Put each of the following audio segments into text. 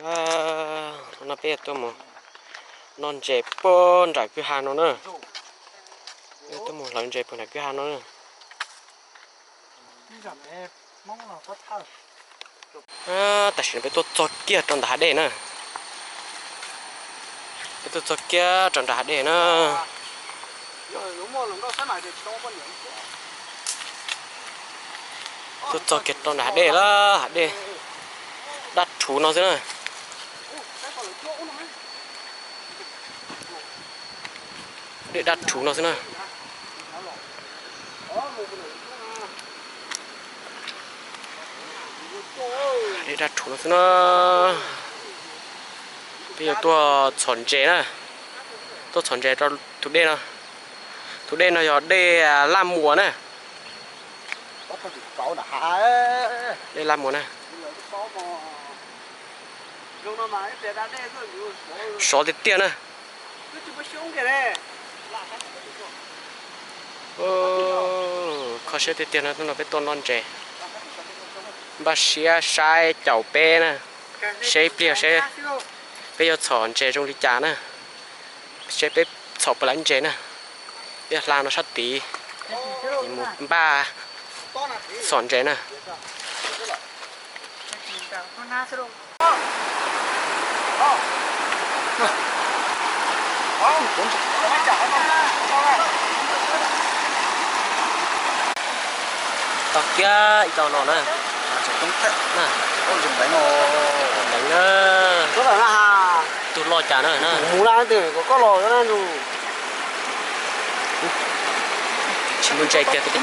No peb yuav tuaj mus noj ntses puag nram kwj ha no na. Peb yuav tuaj mus hlawv ntses puag nram kwj ha no na. Tam sim no peb tuaj txog kiag rau nram hav dej na. Peb tuaj txog kiag rau nram hav dej na. Tuaj txog kiag rau nram hav dej lawm, hav dej daj rhuv no xwb na. Dej daj rhuv no xwb na. Dej daj rhuv no xwb na. Peb yuav tuaj txhom ntses na. Tuaj txhom ntses rau tus dej no. Tus dej no yog dej Laj Muas na. Dej Laj Muas na. Sov tiag tiag na. Kho siab tiag tiag no, hnub no peb tuaj noj ntses. Npaj siab saib caum peb na, seb ib pliag seb peb yuav txhom ntses zoo li cas na, seb peb txhom puas laib ntses na. Peb hla no sab tid, mus npaj txhom ntses na. Tau kiag ib co no na. Leev na. Tug loj cas na. Tsis muaj ntses kiag. Ntses,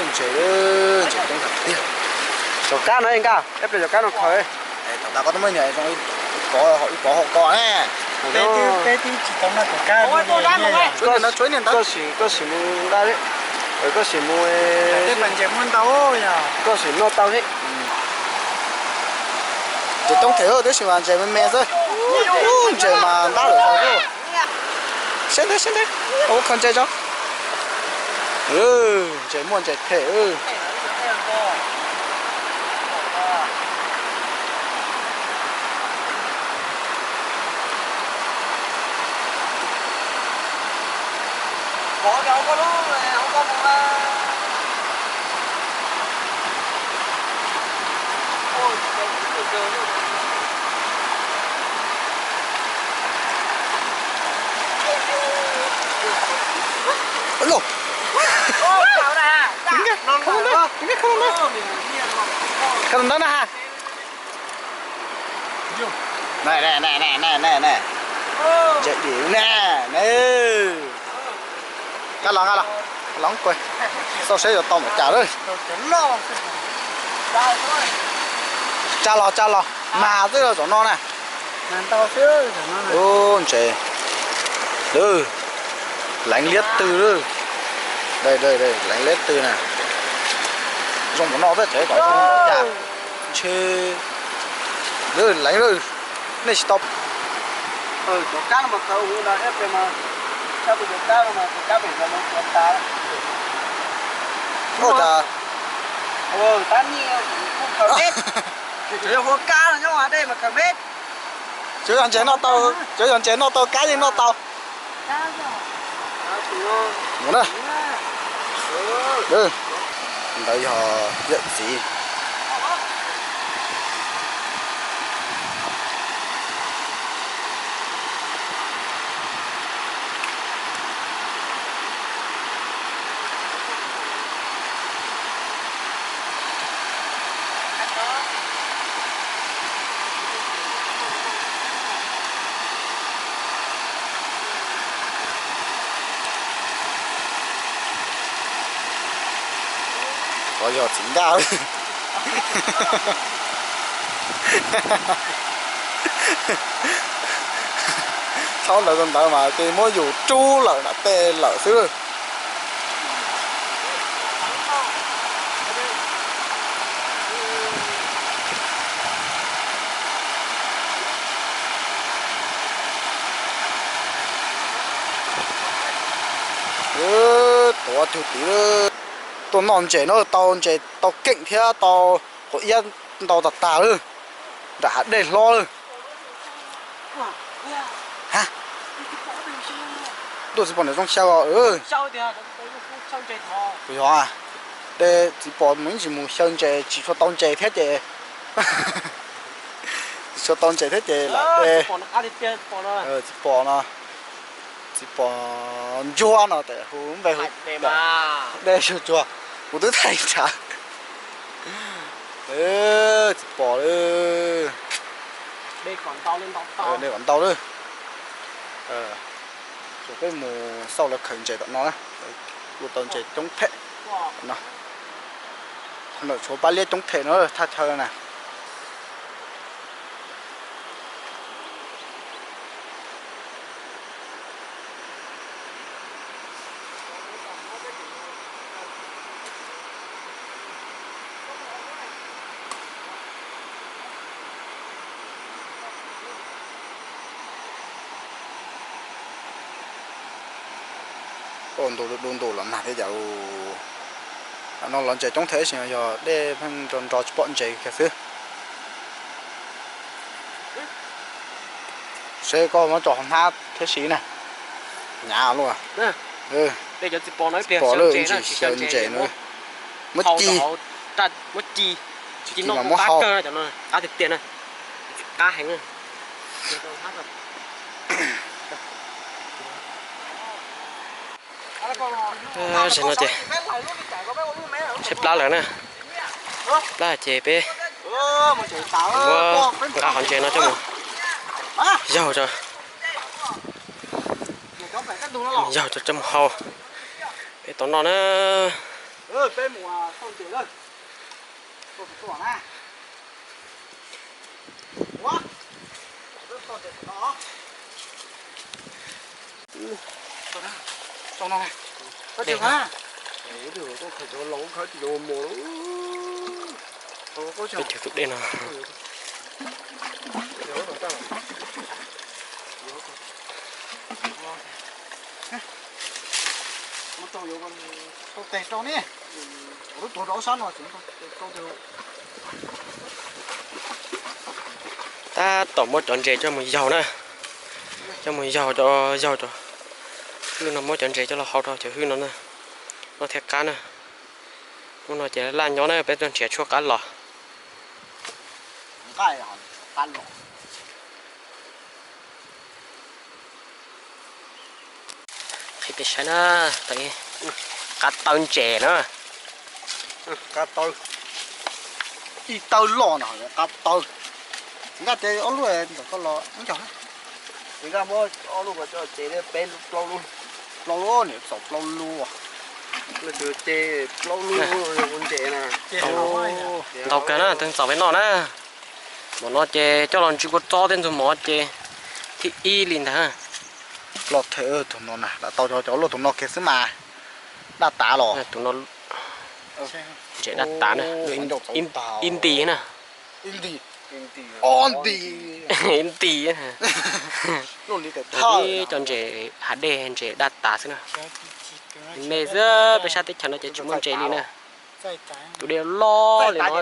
ntses toob tiag. Cov kab no nkaj, ib pliag cov kab no khaws. Tom qab koj twb muab niam zoo ib pov hauv ko ne. Koj sim mus nqa, koj sim mus, koj sim noj tau thiab. Ntses toob them tiam sis mas ntses me me xwb. Ntses mas ntab lawm xwb. Siab ntev siab ntev, ua kho ntses tso. Ntses muaj ntses them. Alo. Kha ntawd na ha. Ntses dim ne. Nqa los, nqa los, los kuj xauj saib yuav tau npaum cas lawm. Tsa los, tsa los, mas twb los zaum no na. Ub, ntses, leev liab tw, leev liab tw na. Zoo npaum no thiab tseem kom zoo npaum cas. Ntshe, leev, nej tsis tau. Ua cas cov yog ntses noj tau, cov yog ntses noj tau kab yeej noj tau. Mus na. Ntawd yog yawm txiv. Ov, yog txiv nkaj. Thaum ntawd ntawd mas ces muab yus rub lawm nram tej lawm xwb. Tuav tug tid. Tuaj noj ntses no tau ntses tau keej thiab tau quav iab ntau tag tag lawm, nram hav dej hlob lawm. Tuaj txiv pom ntawm zoo xyaw os. Kuv yog, de txiv pom mus ib ntsis mus xyaw ntses tsis tshua tau ntses thiab ces, tsis tshua tau ntses thiab ces lam de. Txiv pom no, txiv pom ntsuag no tes hu npe hu de tsuag, kuv twb thaij ntshav. Txiv pom lawm, de kom ntau lawm. Ces peb mus xauj lawv khaws ntses tom no na, kuj tau ntses coob phem no. Qhov ntawm tshuav pab liab coob phem no thaj chaw na. Ntu du ntu los nag thiab cas. Tam no los ntses coob thiab tab sis yog dej pheej nro nro tsis pom ntses kiag xwb. Seb koj muab tso hauv hnab thiab si na. Hnyav luaj. Pom lawm ntsis xyaw ntses no. Muab ci, muab ci, tsis ci mas muab hau. Qab tiag tiag na. Qab heev. Zaum no ces tshaib plab lawm na. Plab ces peb muab nqa qhov ntses no coj mus yaug tso, yaug tso coj mus hau peb tau noj na. Peb cog tus dej no. Tab tom muab cov ntses coj mus yaug na, coj mus yaug, yaug rau hwj no, muab cov ntses coj los hau rau cov hwj no na, noj thiab qab na. Hnub no ces laj nyob na, peb tuaj nrhiav tshuaj qab los. Qhib peb saib na, qab taw ntses na. Qab taw, ib taw loj no qab taw. Txiv Nkaj ces ob lub ntawm koj los ib ncog. Txiv Nkaj muab ob lub ko coj ces peb lub plaub lub. Plaub lub, niam txaus plaub lub. Ces plaub lub ntses na. Ntau kawg na, twb txaus peb noj na. Mov no ces coj los ntsw kua txob thiab ntxuag mov ces thib ib li ntag. Loj thiab tus no na, lam tau cov loj tus no kiag xwb mas. Daj tav los. Ntses daj tav na, ib nti na. Ib nti. Ib nti. Ib nti. Cov ntses hav dej ntses daj tav xwb na. Me xwb, peb sab teb chaws no ces tsis muaj ntses li na. Tus dej loj li no.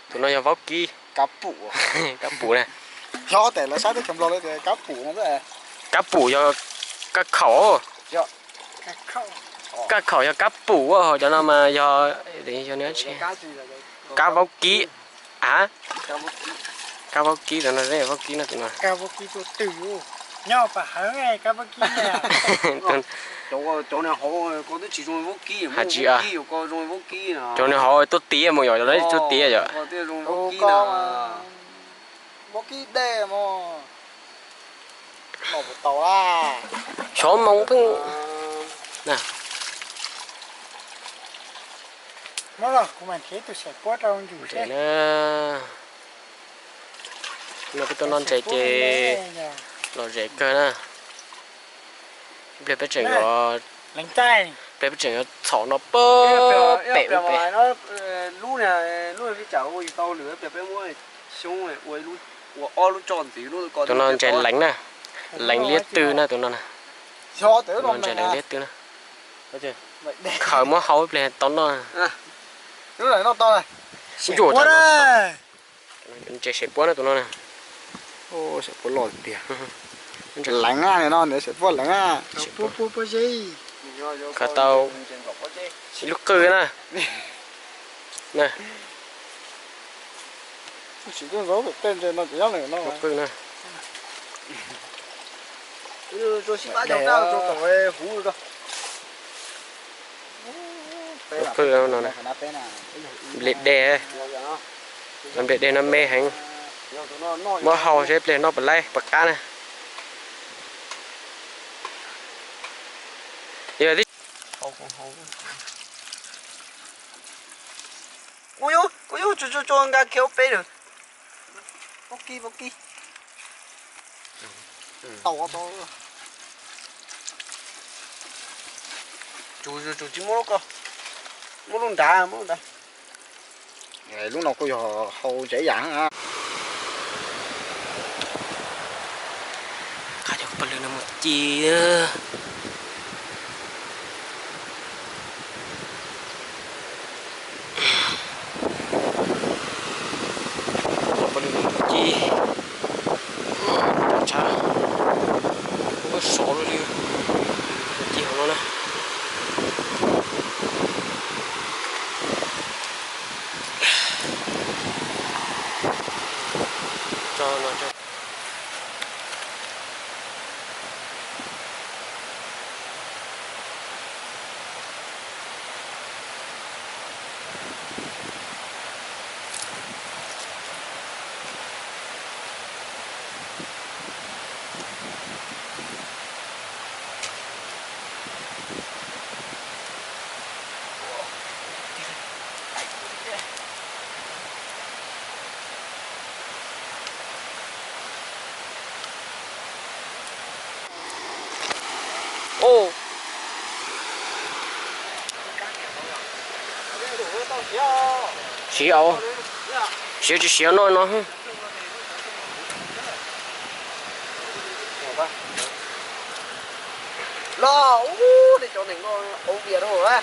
Tus no yog vaub kib. Kab pum na. Kab pum yog kab khaum. Kab khaum yog kab pum, cov no mas yog, yog kab vaub kib. A, kab vaub kib, tus no vaub kib no, tus no. Has tsis, cov nws hauv tuaj tiav mus yom, cov no tuaj tiav yom. Xyov moo pheej. No peb tuaj noj ntses ces lom zem kawg na. Ib pliag peb tseem yuav, ib pliag peb tseem yuav txhom no pem ub pem. Tus no ntses leev na, leev liab twb na tus no na. Tus no ntses leev liab twb na. Khaws muab hau ib pliag tau noj. Yuam, ntses xeem puab na tus no na. Xeem puab loj tiag. Leev no, xeem puab leev. Khaws tau ib lub qwj na. Lub qwj na. Lub qwj no, nplej deg, nplej deg no me heev. Muab hau seb pliag noj puas laib puas qab na. Yog tib, kuv yuav tsuag tsuag nqa khiav ua peb lawm. Pob kib, pob kib. Tau, tau. Tsuag tsuag tsis muab lub ko, muab lub nrad, muab lub nrad. Lub no kuj yog hau ntses ib yam. Qhov cov paj lwm no mus ci. Paj lwm no mus ci. Tshav, ua sov li, ci hauv no na. Tso no tso. Siav, siav tsis siav noj no. Los ub, nej cov neeg no,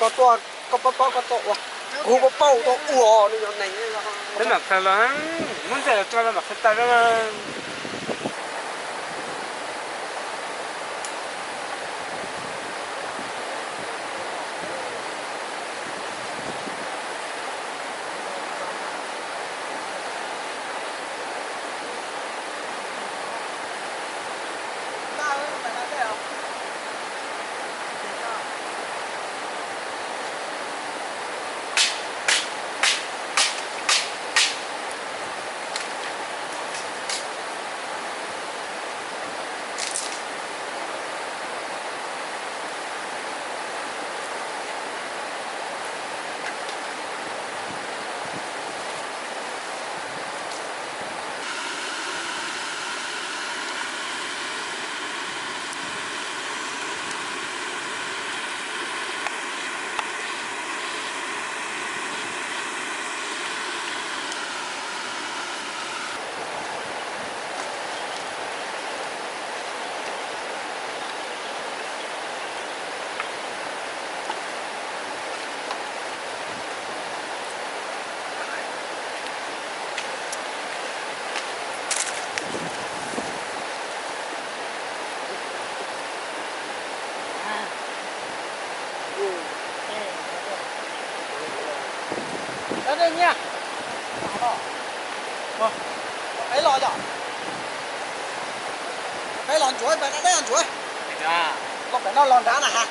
koj tuaj, koj paub paub koj tuaj ua, kuv paub paub tuaj ua, nej cov neeg. Peb mam khaws los, muab ntej los tso mam khaws tas. Peb los yom, peb los ntsuav, peb los ntsuav, los pem no los nrad na ha.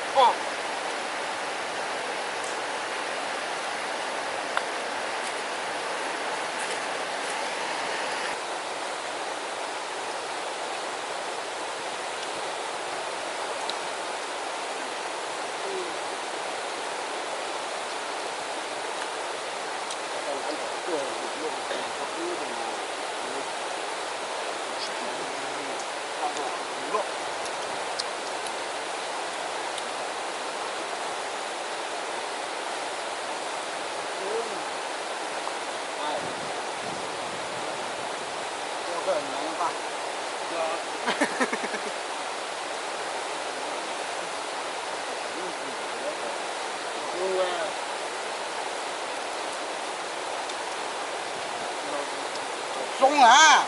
Zoo na.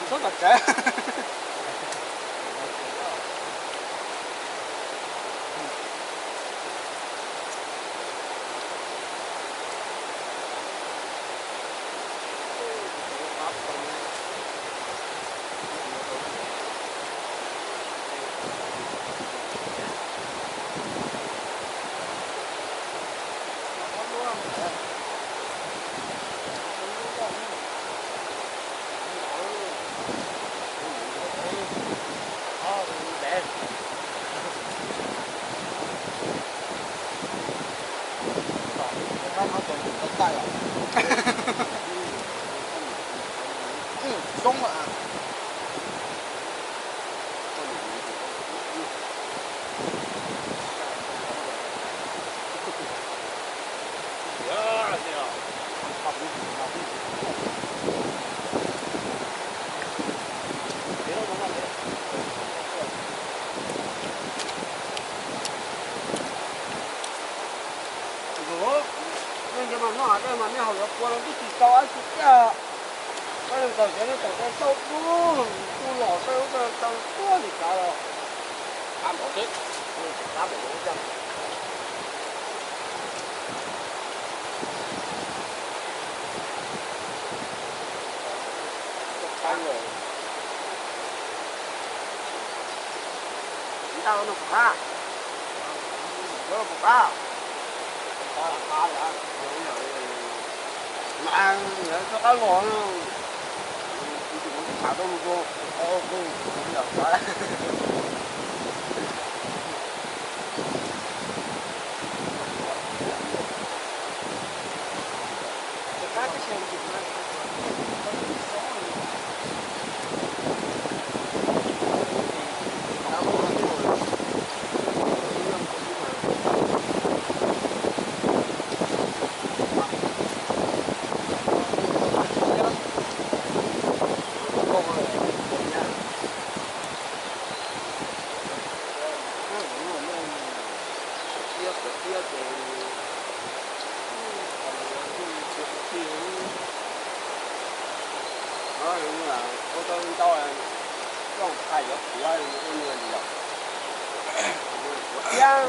Sab tom tsev. Zoo lawm. Nej cov mas noj dej mas nej haus cov kua no twb tsis tau dab tsi tiag. Koj leej txaus cov nej txaus cov tau dub, tu los tej lub tej tau tuab li kav los. Qab npaum xwb, qab npaum ub cag. Qab npaum. Ntau no puas qab? Puas qab? Qab, qab, qab. Mas yog txoj qab los no, kuv tsis muaj tham tau mus rau, kuv yog qab. Ua tau ntau, rooj thaij yuav kuav ua nws li los. Kuav thiab.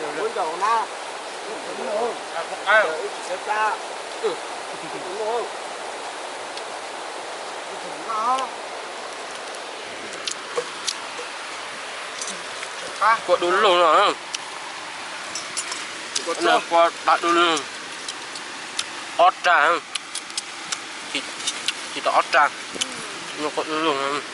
Kua du lug no, kua dab du lug, ob rag, tsis tau ob rag, kua du lug.